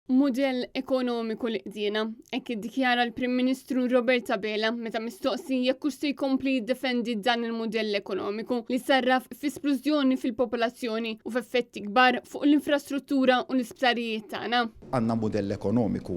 Mudell ekonomiku li qdiena, hekk iddikjara l-Prim Ministru Robert Abela meta mistoqsi jekk hux se jkompli jiddefendi dan il-mudell ekonomiku li sarraf fi splużjoni fil-popolazzjoni u f'effetti kbar fuq l-infrastruttura u l-isptarijiet tagħna. Għandna mudell ekonomiku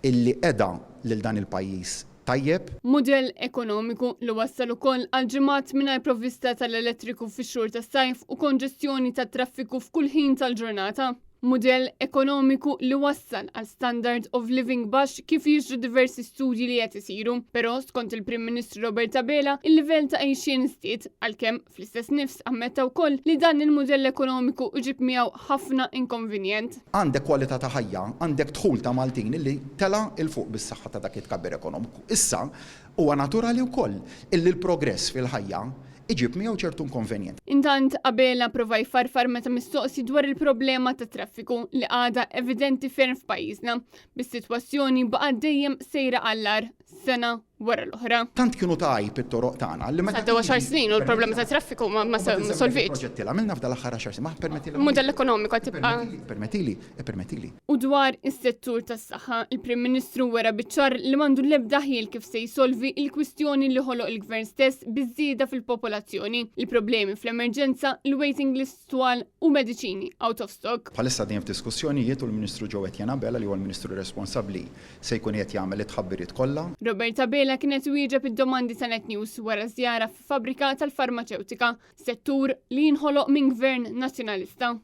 illi qeda lil dan il-pajjiż tajjeb. Mudell ekonomiku li wassal ukoll għal ġimgħat mingħajr provvista tal-elettriku fix-xhur tas-sajf u konġestjoni tat-traffiku f'kull ħin tal-ġurnata. Mudell ekonomiku li wassal għal standard of living baxx kif jixhdu diversi studji li qed isiru. Però, skont il-Prim Ministru Robert Abela, il-livell ta' għixien żdied, għalkemm fl-istess nifs ammetta wkoll li dan il-mudell ekonomiku jġib miegħu ħafna inkonvenjent. Għandek kwalità ta' ħajja, għandek dħul ta' Maltin illi tela' 'l fuq bis-saħħa ta' dak it-tkabbir ekonomiku. Issa, huwa naturali wkoll illi l-progress fil-ħajja iġib miegħu ċertu inkonvenjent. Intant, Abela prova jfarfar meta mistoqsi dwar il-problema tat-traffiku li għadha evidenti ferm f'pajjiżna, bis-sitwazzjoni baqgħet dejjem sejra għall-agħar sena wara l-oħra. Tant kienu ta' għajb it-toroq tagħna li meta. Għaddew għaxar snin u l-problema tat-traffiku ma solvietx. Proġetti li għamilna f'dan l-aħħar għaxar snin, ma permettili. Mudell ekonomiku qed tibqa'. Permettili, ippermettili. U dwar is-settur tas-saħħa, il-Prim Ministru wera biċ-ċar li m'għandu l-ebda ħjiel kif se jsolvi l-kwistjoni li ħoloq il-Gvern stess biż-żieda fil-popolazzjoni, il-problemi fl-emerġenza, il-waiting lists twal u mediċini out of stock. Bħalissa għaddejjin f'diskussjonijiet u l-Ministru Joe Etienne Abela li huwa l-Ministru responsabbli se jkun qiegħed jagħmel it-tħabbiriet kollha. Robert Abela kien qed iwieġeb id-domandi ta' Net News wara żjara f'fabbrika tal-farmaċewtika, settur li jinħoloq minn Gvern Nazzjonalista.